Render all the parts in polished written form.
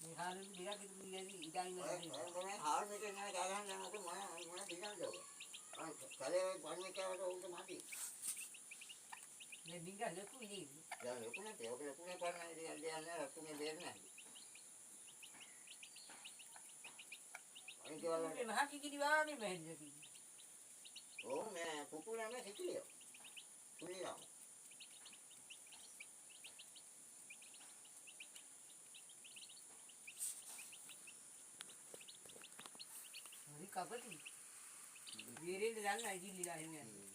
මේ හාල් දෙකක් විතර ඉඳි ඉඳන් ඉන්න. ඔය මොන හාල් මෙතන නෑ ගා ගන්න දැන් ඔක මොන මොන දිනනද ඔක. අර කලේ පන්නේ කෑවට උන්ට මදි. මේ බින්ග ලොකු ඉතින්. දැන් ලොකු නැතේ ඔක ලොකු නේ පන්නේ ඉතින් දෙයක් නෑ රත්තුනේ දෙයක් නෑ. අනිත් ඒවා මේ මහා කිකිලි වාගේ මැහෙන්නේ තියෙන්නේ. ඔව් මේ කුකුලම සිටියෝ. සුනිලම. හරි කපටි. බේරෙන්න දන්නේ නැහැ ඉතින් එහෙම යන්නේ.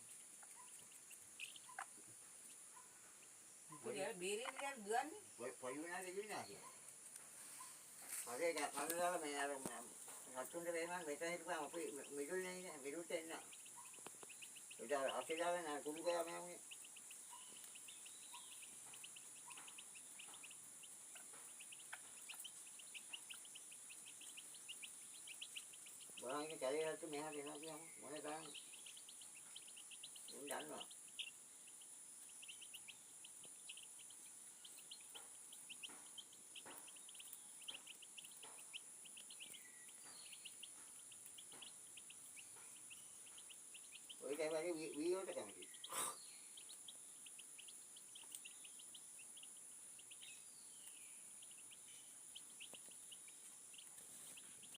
මොකද අර බේරෙන්න දැන් දුවන්නේ? පොඩි වුණාද ඉන්නේ කියලා. පස්සේ ඒක කන්නදාලා මේ අර රත්තුන්ට වේමන් මෙතන හිටපුවාම අපි මිදුල් නේ ඉන්නේ මිදුල්ට එන්න. ඒක අර අතේ දාලා නෑ කුඩු කරා මම උනේ. බලන් ඉන්න කැලේ රත්තු මෙහාට එනවා කියම මොන තරම් උන් දන්නවා. ඔය කැලේ වගේ වී වලට කැමතියි.